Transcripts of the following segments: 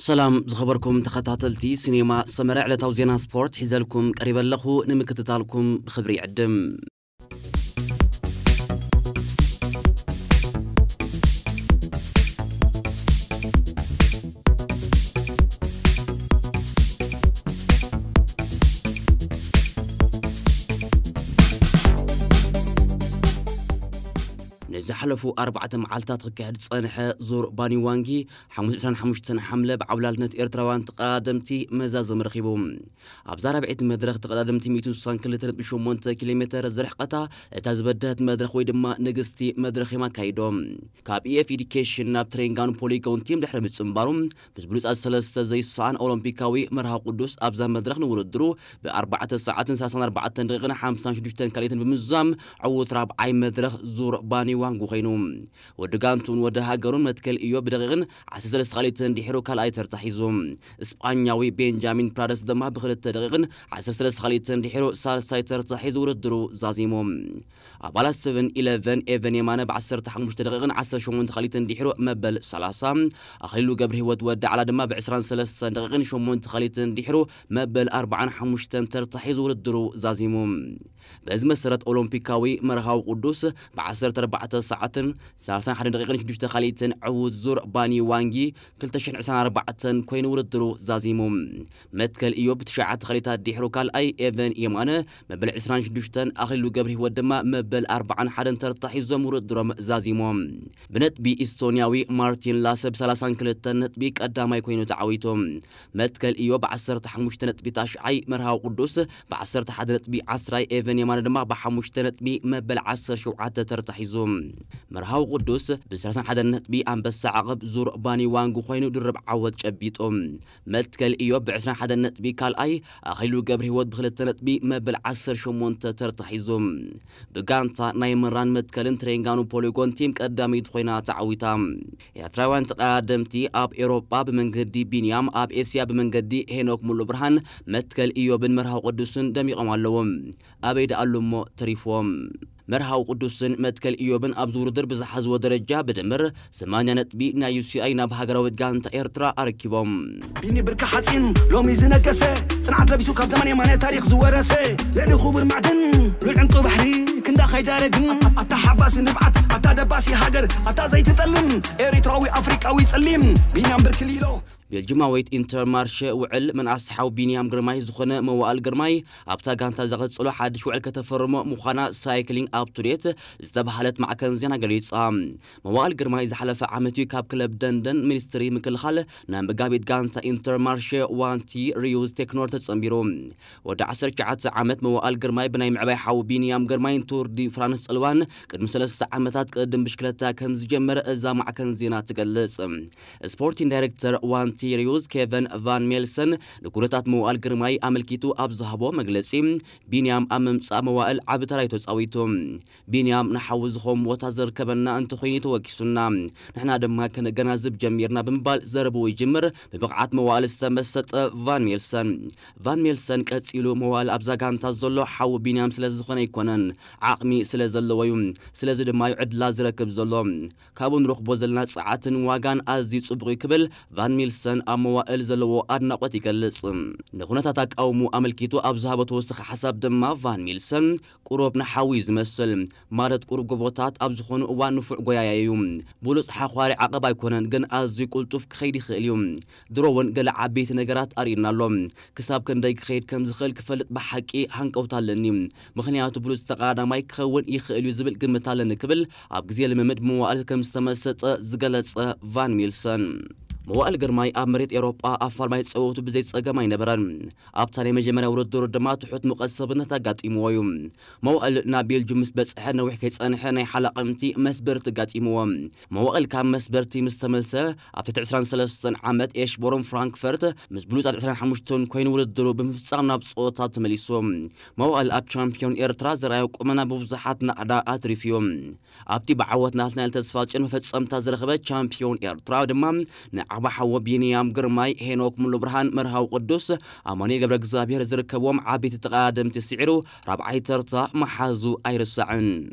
ሰላም ዝኸበርኩም ተኸታተልቲ ሲኔማ ሰመረ፣ ዕለታዊ ዜና ስፖርት ሒዘልኩም ቀሪበ ኣለኹ። ንምክትታልኩም ብኽብሪ ይዕድም። ንዝሓለፉ ኣርባዕተ መዓልታት ክካየድ ዝጸንሐ ዙር ባኒዋንጊ ሓሙስ ዕስራን ሓሙሽተን ሓምለ ብዓብላልነት ኤርትራውያን ተቐዳደምቲ መዛዘሚ ረኺቡ። ኣብዛ ራብዐይቲ መድረኽ ተቐዳደምቲ ሚእትን ስሳን ክልተ ነጥቢ ሸሞንተ ኪሎ ሜተር ዝርሕቐታ እታ ዝበደህት መድረኽ ወይ ድማ ንግስቲ መድረኽ እዮም ኣካይዶም። ካብ ኢኤፍ ኤዱኬሽን ናብ ትሬንጋኑ ፖሊጎን ቲም ድሕሪ ምጽንባሩ፣ ምስ ብሉጻት ሰለስተ ዘይሰኣን ኦሎምፒካዊ መርሃዊ ቅዱስ ኣብዛ መድረኽ ንውድድሩ ብ4 ሰዓትን ሰላሳን ኣርባዕተን ደቂቕን ሓምሳን ሽዱሽተን ካልኢትን ብምዝዛም ዕዉት ራብዓይ መድረኽ ዙር ባኒዋንጉ ኮይኑ። ወዲ ጋንቱን ወዲ ሃገሩን መትከል ኢዮብ ብደቂቕን ዓሰርተ ሰለስተ ካልኢትን ድሒሩ ካልኣይ ተርታ ሒዙ። እስጳኛዊ ቤንጃሚን ፕራደስ ድማ ብክልተ ደቂቕን ዓሰርተ ሰለስተ ካልኢትን ድሒሩ ሳልሳይ ተርታ ሒዙ ውድድሩ ዛዚሙ። ኣባላት ሰቨን ኢለቨን ኤቨን የማነ ብ15 ደቂቕን ዓሰርተ ሸሞንተ ካልኢትን ድሒሩ መበል ሰላሳ፣ ኣኽሊሉ ገብረ ህይወት ወዲ ዓላ ድማ ብ23 ደቂቕን ሸሞንተ ካልኢትን ድሒሩ መበል ኣርባዓን ሓሙሽተን ተርታ ሒዙ ውድድሩ ዛዚሙ። በዚ መሰረት ኦሎምፒካዊ መርሃዊ ቅዱስ ብ14 ሰዓትን ሰላሳን ሓደ ደቂቕን ሽዱሽተ ካልኢትን ዕዉት ዙር ባኒ ዋንጊ ክልተ ሽሕን ዕስራን ኣርባዕተን ኮይኑ ውድድሩ ዛዚሙ። መትከል ኢዮብ ብትሽዓተ ካልኢታት ድሒሩ ካልኣይ፣ ኤቨን የማነ መበል ዕስራን ሽዱሽተን፣ ኣኽሊሉ ገብረ ህይወት ድማ መበል ኣርባዓን ሓደን ተርታ ሒዞም ውድድሮም ዛዚሞም። ብነጥቢ ኢስቶንያዊ ማርቲን ላሰ ብ ሰላሳን ክልተን ነጥቢ ቀዳማይ ኮይኑ ተዓዊቱ። መትከል ኢዮብ ብ15 ነጥቢ ታሽዓይ፣ መርሃዊ ቅዱስ ብ11 ነጥቢ ዓስራይ፣ ኤቨን የማነ ድማ ብሓሙሽተ ነጥቢ መበል ዓሰርተ ሸውዓተ ተርታ ሒዙ። መርሃዊ ቅዱስ ብ31 ነጥቢ ኣንበሳ ዓቐብ ዙር ባኒ ዋንጉ ኮይኑ ድርብ ዓወት ጨቢጡ። መትከል ኢዮብ ብ21 ነጥቢ ካልኣይ፣ ኣኽሊሉ ገብረ ህይወት ብክልተ ነጥቢ መበል ዓሰርተ ሸሞንተ ተርታ ሒዙ። ብጋንታ ናይ መራን መትከልን ትሬንጋኑ ፖሊጎን ቲም ቀዳመይቲ ኮይና ተዓዊታ። ኤርትራውያን ተቐዳደምቲ ኣብ ኤውሮጳ ብመንገዲ ቢንያም፣ ኣብ ኤስያ ብመንገዲ ሄኖክ ሙሉ ብርሃን፣ መትከል ኢዮብን መርሃዊ ቅዱስን ደሚቖም ኣለዉ። ኣበይ ደኣ ኣሎ እሞ ተሪፍዎም? መርሃዊ ቅዱስን መትከል ኢዮብን ኣብዚ ውድድር ብዝሓዝዎ ደረጃ ብድምር ሰማንያ ነጥቢ ናይ ዩሲኣይ ናብ ሃገራዊት ጋንታ ኤርትራ ኣረኪቦም። ቢኒ ብርኪ ሓፂን ሎሚ ዝነገሰ፣ ፅንዓት ለቢሱ ካብ ዘመን የማነ ታሪኽ ዝወረሰ፣ ልዕሊ ክቡር ማዕድን ልዑል ዕንቁ ባሕሪ ክንዳ ከይዳረግን፣ ኣታ ሓባሲ ንብዓት ኣታ ደባሲ ሃገር ኣታ ዘይትጠልም ኤሪትራዊ ኣፍሪቃዊ ጸሊም ቢንያም ብርኪ ሊሎ። ቤልጅማዊት ኢንተርማርሸ ውዕል ምንኣስ ሓው ቢንያም ግርማይ ዝኾነ መዋእል ግርማይ ኣብታ ጋንታ ዘቐጽሎ ሓድሽ ውዕል ከተፈርሞ ምዃና ሳይክሊንግ ኣፕ ቱ ዴት ዝተባህለት ማዕከን ዜና ገሊጻ። መዋእል ግርማይ ዝሓለፈ ዓመት እዩ ካብ ክለብ ደንደን ሚኒስትሪ ምክልኻል ናብ መጋቢት ጋንታ ኢንተርማርሸ ዋንቲ ሪዩዝ ቴክኖር ተጸንቢሩ። ወዲ ዓሰርተ ትሽዓተ ዓመት መዋእል ግርማይ ብናይ ምዕባይ ሓው ቢንያም ግርማይን ቱር ዲ ፍራንስ ጽልዋን ቅድሚ ሰለስተ ዓመታት ቅድም ብሽክለታ ከም ዝጀመረ እዛ ማዕከን ዜና ትገልጽ። ስፖርቲንግ ዳይሬክተር ዋንቲ ሪዩዝ ኬቨን ቫን ሜልሰን ንኩነታት መዋእል ግርማይ ኣመልኪቱ ኣብ ዝሃቦ መግለጺ፣ ቢንያም ኣብ ምምጻእ መዋእል ዓቢ ተራ እዩ ተጻዊቱ። ቢንያም ንሓዊ ዝኸውን ቦታ ዘርከበና እንተኾይኑ ተወኪሱና፣ ንሕና ድማ ከነገናዝብ ጀሚርና ብምባል ዘረብኡ ይጅምር። ብብቕዓት መዋእል ዝተመሰጠ ቫን ሜልሰን። ቫን ሜልሰን ቀጺሉ መዋእል ኣብዛ ጋንታ ዘሎ ሓዊ ቢንያም ስለ ዝኾነ ኣይኮነን፣ ዓቕሚ ስለ ዘለዎ እዩ። ስለዚ ድማ እዩ ዕድላ ዝረክብ ዘሎ። ካብኡ ንረኽቦ ዘለና ጸዓትን ዋጋን ኣዝዩ ጽቡቕ እዩ ክብል ቫን ሜልሰን ኣብ መዋእል ዘለዎ ኣድናቖት ይገልጽ። ንኩነታት ኣቃውሙ ኣመልኪቱ ኣብ ዝሃቦ ተወሳኺ ሓሳብ ድማ ቫን ሜልሰን ቁሩብ ንሓዊ እዩ ዝመስል። ማለት ቁሩብ ጎቦታት ኣብ ዝኾኑ እዋን ንፉዕ ጎያያይ እዩ። ብሉጽ ሓዃሪ ዓቐብ ኣይኮነን፣ ግን ኣዝዩ ቅልጡፍ ክኸይድ ይኽእል እዩ። ድሮ እውን ገለ ዓበይቲ ነገራት ኣርእዩና ኣሎ። ክሳብ ክንደይ ክኸይድ ከም ዝኽእል ክፈልጥ ብሓቂ ሃንቀውታ ኣለኒ። ምኽንያቱ ብሉጽ ተቐዳዳማይ ክኸውን ይኽእል እዩ ዝብል ግምት ኣለኒ ክብል ኣብ ግዜ ልምምድ መዋእል ከም ዝተመሰጠ ዝገለጸ ቫን ሚልሰን። መዋእል ግርማይ ኣብ መሬት ኤውሮጳ ኣፋልማይ ጸወቱ ብዘይ ጸገም ኣይነበረን። ኣብታ ናይ መጀመርያ ውድድሩ ድማ ትሑት ሙቐት ሰብነት ኣጋጢምዎ እዩ። መዋእል ናብ ቤልጁም ምስ በጽሐ ነዊሕ ከይጸንሐ ናይ ሓላቕምቲ መስበርቲ ኣጋጢምዎ። መዋእል ካብ መስበርቲ ምስ ተመልሰ ኣብ ትሕቲ ዕስራን ሰለስተን ዓመት ኤሽቦሮን ፍራንክፈርት ምስ ብሉጻት ዕስራን ሓሙሽተን ኮይኑ ውድድሩ ብምፍጻም ናብ ጸወታ ተመሊሱ። መዋእል ኣብ ቻምፒዮን ኤርትራ ዘርኣዮ ቁመና ብብዙሓት ናቕዳ ኣትሪፉ እዩ። ኣብቲ ብዓወት ናትናኤል ተስፋጽዮን መፈጸምታ ዝረኸበ ቻምፒዮን ኤርትራ ድማ ንዓ ዓባሓዎ ቢንያም ግርማይ፣ ሄኖክ ሙሉ ብርሃን፣ መርሃዊ ቅዱስ፣ ኣማኑኤል ገብረ እግዚኣብሔር ዝርከብዎም ዓበይቲ ተቐዳደምቲ ስዒሩ ራብዓይ ተርታ መሓዙ ኣይርሳዕን።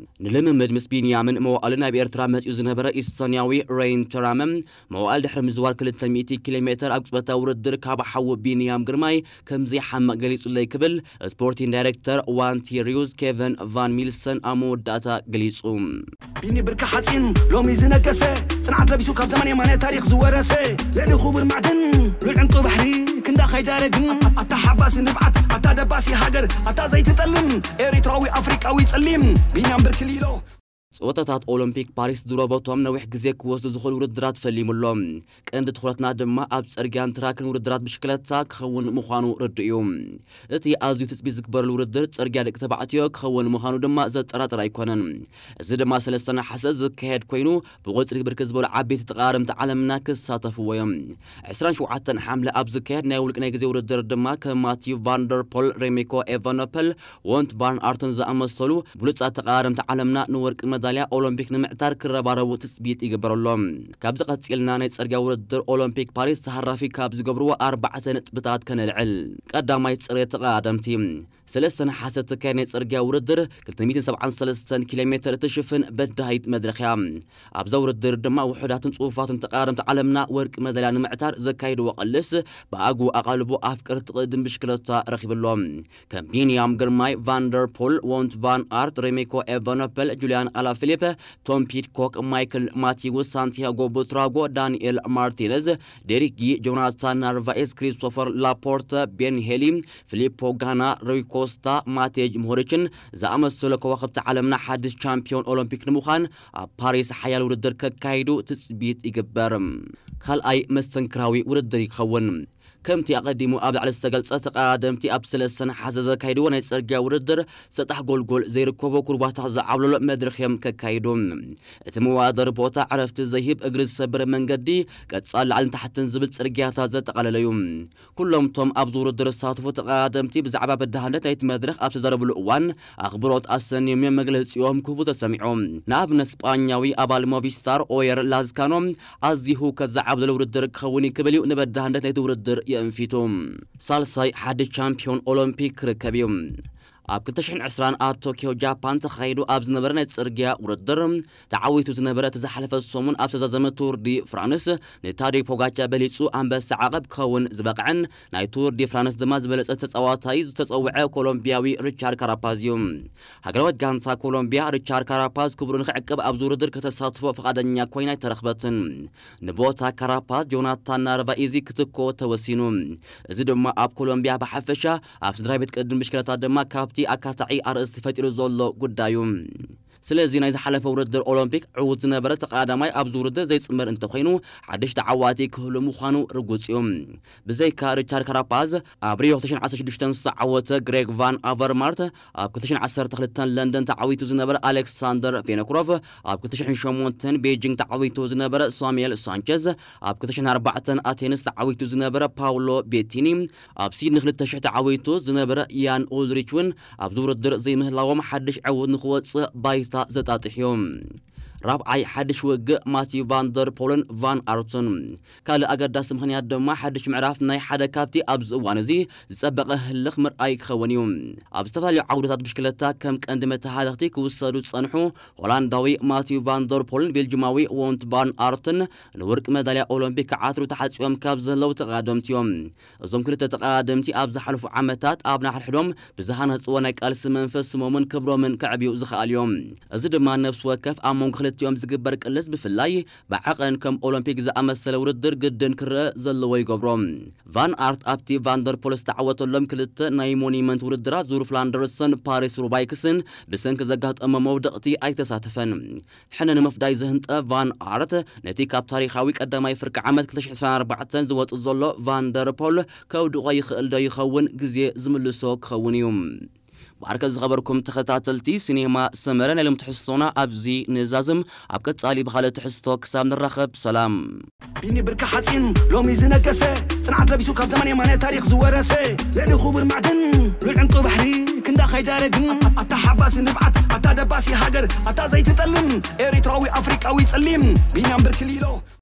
ንልምምድ ምስ ቢንያምን መዋእልን ናብ ኤርትራ መጺኡ ዝነበረ ኢስቶንያዊ ሬን ተራመ፣ መዋእል ድሕሪ ምዝዋር ክልተ ሚእቲ ኪሎ ሜተር ኣብ ቅጽበታዊ ውድድር ካብ ሓዉ ቢንያም ግርማይ ከም ዘይሓምቕ ገሊጹለይ ክብል ስፖርቲንግ ዳይሬክተር ዋንቲ ሪውዝ ኬቨን ቫን ሚልሰን ኣብ መወዳእታ ገሊጹ። ቢኒ ብርኪ ሓፂን ሎሚ ዝነገሰ፣ ፅንዓት ለቢሱ ካብ ዘመን የማነ ታሪክ ዝወረሰ፣ ልዕሊ ክቡር ማዕድን ሉል ዕንቂ ባሕሪ ክንዳ ከይዳረግን፣ ኣታ ሓባሲ ንብዓት፣ ኣታ ደባሲ ሃገር፣ ኣታ ዘይትጠልም ኤሪትራዊ ኣፍሪቃዊ ጸሊም ቢንያም ብርኪ ሊሎ። ጸወታታት ኦሎምፒክ ፓሪስ ድሮ በቶም ነዊሕ ግዜ ክወስዱ ዝኽእሉ ውድድራት ፈሊሙ ኣሎ። ቀንዲ ትኹረትና ድማ ኣብ ጽርግያን ትራክን ውድድራት ብሽክለታ ክኸውን ምዃኑ ርዱእ እዩ። እቲ ኣዝዩ ትጽቢት ዝግበረሉ ውድድር ጽርግያ ደቂ ተባዕትዮ ክኸውን ምዃኑ ድማ ዘጠራጥር ኣይኮነን። እዚ ድማ ሰለስተ ነሓሰ ዝካየድ ኮይኑ፣ ብቑጽሪ ብርክት ዝበሉ ዓበይቲ ተቓረምቲ ዓለምና ክሳተፍዎ እዮም። ዕስራን ሸውዓተን ሓምለ ኣብ ዝካየድ ናይ ውልቂ ናይ ግዜ ውድድር ድማ ከም ማቲዩ ቫንደር ፖል፣ ሬሚኮ ኤቫኖፐል፣ ወንት ቫን ኣርትን ዝኣመሰሉ ብሉጻት ተቓረምቲ ዓለምና ንወርቂ መዳልያ ኦሎምፒክ ንምዕታር ክረባረቡ ትጽቢት ይግበረሎም። ካብዚ ቀጺልና ናይ ጽርግያ ውድድር ኦሎምፒክ ፓሪስ ተሃራፊ ካብ ዝገብርዎ ኣርባዕተ ነጥብታት ከነልዕል። ቀዳማይ ጽሬት ተቐዳደምቲ። ሰለስተ ነሓሰ እትካየድ ናይ ጽርግያ ውድድር ክልተ ሚእትን ሰብዓን ሰለስተን ኪሎ ሜተር እትሽፍን በዳሂት መድረኽ እያ። ኣብዛ ውድድር ድማ ውሑዳትን ጽፉፋትን ተቓረምቲ ዓለምና ወርቂ መዳልያ ንምዕታር ዘካይድዎ ቃልሲ ብኣግኡ ኣቓልቦ ኣፍቀርቲ ቅድድም ብሽክለታ ረኺቡ ኣሎ። ከም ቢንያም ግርማይ፣ ቫንደር ፖል፣ ወንት ቫን ኣርት፣ ሬሚኮ ኤቫኖፐል፣ ጁሊያን ኣላፊሊፕ፣ ቶም ፒድኮክ፣ ማይክል ማቲውስ፣ ሳንቲያጎ ቡትራጎ፣ ዳንኤል ማርቲነዝ፣ ዴሪክ ጊ፣ ጆናታን ናርቫኤዝ፣ ክሪስቶፈር ላፖርተ፣ ቤን ሄሊ፣ ፊሊፖ ጋና፣ ሩይ ኮስታ፣ ማቴጅ ሞሆሪችን ዝኣመሰሉ ከዋኽብቲ ዓለምና ሓድሽ ቻምፒዮን ኦሎምፒክ ንምዃን ኣብ ፓሪስ ሓያል ውድድር ከካይዱ ትጽቢት ይግበር። ካልኣይ መስተንክራዊ ውድድር ይኸውን። ከምቲ ኣቐዲሙ ኣብ ላዕሊ ዝተገልጸ፣ ተቐዳደምቲ ኣብ ሰለስተ ነሓሰ ዘካይድዎ ናይ ጽርግያ ውድድር ሰጣሕ ጎልጎል ዘይርከቦ ኩርባታት ዝዓብለሎ መድረኽ እዮም ከካይዱ። እቲ መዋደር ቦታ ዕረፍቲ ዘይህብ፣ እግሪ ዝሰብር መንገዲ፣ ቀጻል ላዕልን ታሕትን ዝብል ጽርግያታት ዘጠቓለለ እዩ። ኩሎም እቶም ኣብዚ ውድድር ዝሳተፉ ተቐዳደምቲ ብዛዕባ በዳህነት ናይቲ መድረኽ ኣብ ዝተዛረብሉ እዋን ኣኽብሮት ኣሰንዮም እዮም መግለጺኦም ክህቡ ተሰሚዖም። ንኣብነት ስጳኛዊ ኣባል ሞቪስታር ኦየር ላዝካኖ ኣዝዩ ህውከት ዝዓብለሉ ውድድር ክኸውን እዩ ክብል እዩ ንበዳህነት ናይቲ ውድድር የእንፊቱ። ሳልሳይ ሓድሽ ቻምፒዮን ኦሎምፒክ ክርከብ እዩ። ኣብ ክልተ ሽሕን ዕስራን ኣብ ቶኪዮ ጃፓን ተኻይዱ ኣብ ዝነበረ ናይ ጽርግያ ውድድር ተዓዊቱ ዝነበረ እቲ ዝሓለፈ ሰሙን ኣብ ዝተዛዘመ ቱር ዲ ፍራንስ ንታዴ ፖጋቻ በሊጹ ኣንበሳ ዓቐብ ክኸውን ዝበቕዐን ናይ ቱር ዲ ፍራንስ ድማ ዝበለጸ ተጻዋታይ ዝተጸውዐ ኮሎምቢያዊ ሪቻርድ ካራፓዝ እዩ። ሃገራዊት ጋንታ ኮሎምቢያ ሪቻርድ ካራፓዝ ክብሩ ንክዕቅብ ኣብዚ ውድድር ከተሳትፎ ፈቓደኛ ኮይና ኣይተረኽበትን። ንቦታ ካራፓዝ ጆናታን ናርቫኢዚ ክትኮ ተወሲኑ። እዚ ድማ ኣብ ኮሎምቢያ ብሓፈሻ ኣብ ስድራ ቤት ቅድም ብሽክለታ ድማ ካብቲ ኣካታዒ ኣርእስቲ ፈጢሩ ዘሎ ጉዳዩ። ስለዚ ናይ ዝሓለፈ ውድድር ኦሎምፒክ ዕዉት ዝነበረ ተቐዳዳማይ ኣብዚ ውድድር ዘይጽመር እንተኾይኑ ሓድሽ ተዓዋቲ ክህሉ ምዃኑ ርጉጽ እዩ። ብዘይካ ሪቻርድ ካራፓዝ ኣብ ሪዮ ክልተ ሽሕን ዓሰርተ ሽዱሽተን ዝተዓወተ ግሬግ ቫን ኣቨርማርት፣ ኣብ ክልተ ሽሕን ዓሰርተ ክልተን ለንደን ተዓዊቱ ዝነበረ ኣሌክሳንደር ቬነክሮቭ፣ ኣብ ክልተ ሽሕን ሸሞንተን ቤጂንግ ተዓዊቱ ዝነበረ ሳሙኤል ሳንቸዝ፣ ኣብ ክልተ ሽሕን ኣርባዕተን ኣቴንስ ተዓዊቱ ዝነበረ ፓውሎ ቤቲኒ፣ ኣብ ሲድኒ ክልተ ሽሕ ተዓዊቱ ዝነበረ ኢያን ኡልሪች እውን ኣብዚ ውድድር ዘይምህላዎም ሓድሽ ዕዉት ንክወጽእ ባይታ ዘጣጥሕ እዩ። ራብዓይ ሓድሽ ውግእ ማቲዩ ቫንደር ፖልን ቫን ኣርቱን። ካልእ ኣገዳሲ ምኽንያት ድማ ሓድሽ ምዕራፍ ናይ ሓደ ካብቲ ኣብዚ እዋን እዚ ዝጸበቐ ህልኽ ምርኣይ ክኸውን እዩ። ኣብ ዝተፈላለዩ ዓውድታት ብሽክለታ ከም ቀንዲ መተሃለኽቲ ክውሰዱ ዝጸንሑ ሆላንዳዊ ማቲዩ ቫንደር ፖልን ቤልጅማዊ ዎንት ቫን ኣርትን ንወርቂ መዳልያ ኦሎምፒክ ክዓትሩ ተሓጺኦም ካብ ዘለዉ ተቐዳደምቲ እዮም። እዞም ክልተ ተቐዳደምቲ ኣብ ዝሓለፉ ዓመታት ኣብ ናሕድሕዶም ብዝሃነጽዎ ናይ ቃልሲ መንፈስ ስሞምን ክብሮምን ከዕብዩ ዝኸኣሉ እዮም። እዚ ድማ ነፍሲ ወከፍ ኣብ መንጎ ክልቲኦም ዝግበር ቅልስ ብፍላይ ብዓቐን ከም ኦሎምፒክ ዝኣመሰለ ውድድር ግድን ክረአ ዘለዎ ይገብሮ። ቫን ኣርት ኣብቲ ቫንደርፖል ዝተዓወተሎም ክልተ ናይ ሞኒመንት ውድድራት ዙር ፍላንደርስን ፓሪስ ሩባይክስን ብሰንኪ ዘጋጠሞ መውደቕቲ ኣይተሳተፈን። ሕነ ንምፍዳይ ዝህንጠ ቫን ኣርት ነቲ ካብ ታሪኻዊ ቀዳማይ ፍርቂ ዓመት ክልተ ሽሕን ዕስራን ኣርባዕተን ዝወጽእ ዘሎ ቫንደርፖል ከውድቖ ይኽእል ዶ ይኸውን? ግዜ ዝምልሶ ክኸውን እዩ። ብኣርከ ዝኸበርኩም ተኸታተልቲ ሲኔማ ሰመረ ናይ ሎም ትሕዝቶና ኣብዚ ንዛዝም። ኣብ ቀጻሊ ብኻልእ ትሕዝቶ ክሳብ ንራኸብ ሰላም። ቢኒ ብርኪ ሓፂን ሎሚ ዝነገሰ፣ ፅንዓት ለቢሱ ካብ ዘመን የማነ ታሪክ ዝወረሰ፣ ልዕሊ ክቡር ማዕድን ሉል ዕንቂ ባሕሪ ክንዳ ከይዳረግን፣ ኣታ ሓባሲ ንብዓት፣ ኣታ ደባሲ ሃገር፣ ኣታ ዘይትጠልም ኤሪትራዊ ኣፍሪቃዊ ጸሊም ቢንያም ብርኪ ሊሎ።